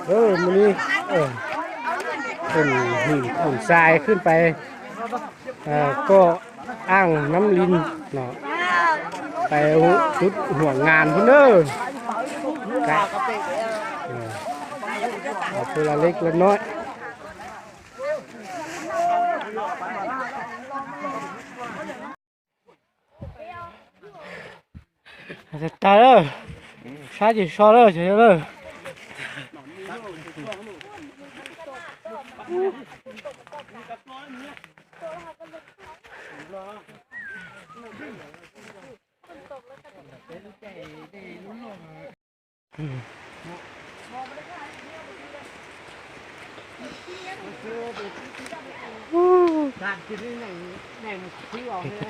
ເອີ ມື້ນີ້ ເອີ ເປັນຫີນປູນຊາຍຂຶ້ນໄປ ເອີ ກໍອ່າງນ້ຳລິນເນາະ ໄປຈຸດຫົວງານພຸ້ນເດີ ກະ ເອີ ເອົາເທື່ອລະເລັກລະນ້ອຍ. ຕາຍເດີ ຊາຈິຊໍເດີ ເດີ.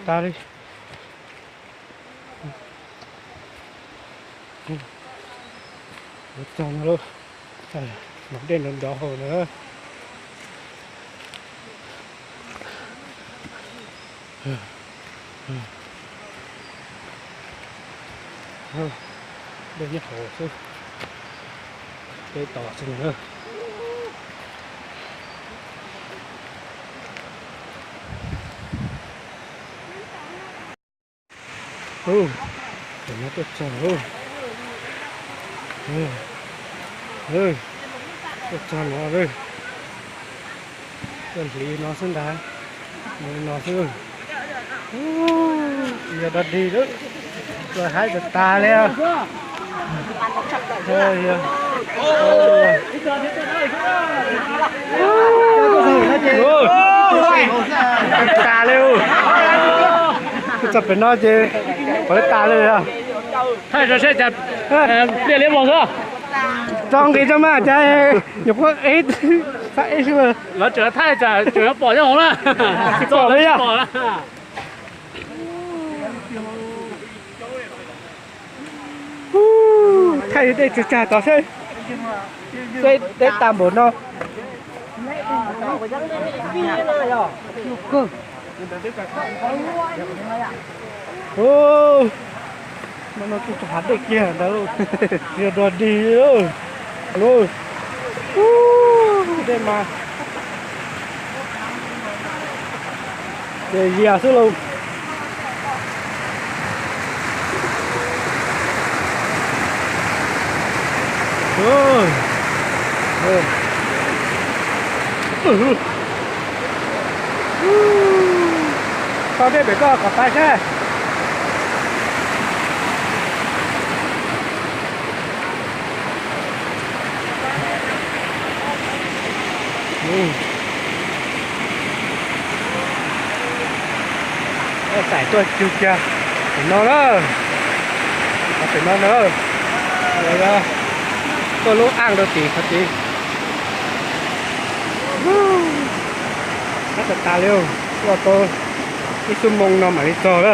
ຕາລີ ເຮັດຈັງເລີຍ ເອີ ມັກເດັ່ນດອນເດີ. ເອີ ເດີນຍາໂຫ ເດີນຕໍ່ຊິເດີ. ໂອ້ ເປັນມາຕົກຈານ ໂອ້ ເອີ ເອີ ຕົກຈານເລີຍ ເພື່ອນຜີນອນເຊິ່ງດາ ນອນເຊິ່ງ ໂອ້ ເຮືອດອດດີເດີ ສວຍຮ້າຍຕາແລ້ວ. ເອີ ເອີ ໂອ້ຍ ຕາເລີຍ ຈະເປັນນອນເຈ ບໍ່ໄດ້ຕາເລີຍ. ໄທຈະເຊຈະ ເອີ ລຽບລ້ຽບລົງເດີ ຈ້ອງດີຈະມາໃຈ ຢ່າພວກເອດ ສະເອດ ລາວເຈີໄທຈະເຈີປອດເຈົ້າຂອງລະ ປອດເລີຍ ປອດລະ. ໄທໄດ້ຈະຈ່າຍຕໍ່ເຊີຍ ຊ່ວຍໄດ້ຕາມບົດເນາະ. ໂອ້ ມັນເອົາຈຸດສະພັດໄດ້ເກຍນະ ເຮືອດອດດີເອີຍ ໂອ້ ໂອ້ ໄດ້ມາ ເດເຢຍສຸໂລ ໂອ້ ໂອ້ ຕອນນີ້ເປັນກໍກັບໄປແທ້. ອືມ ເອີ ສາຍຕົວຄິວເກຍ ໄປນອນເດີ ໄປນອນເດີ ເດີ ຕົວລູກອ່າງໂດຍຕີ ເຂົາຕີ ອືມ ໜ້າຈະຕາເລັວ ຕົວໂຕ ອີກຊົ່ວໂມງນອນມານີ້ຕໍ່ເດີ.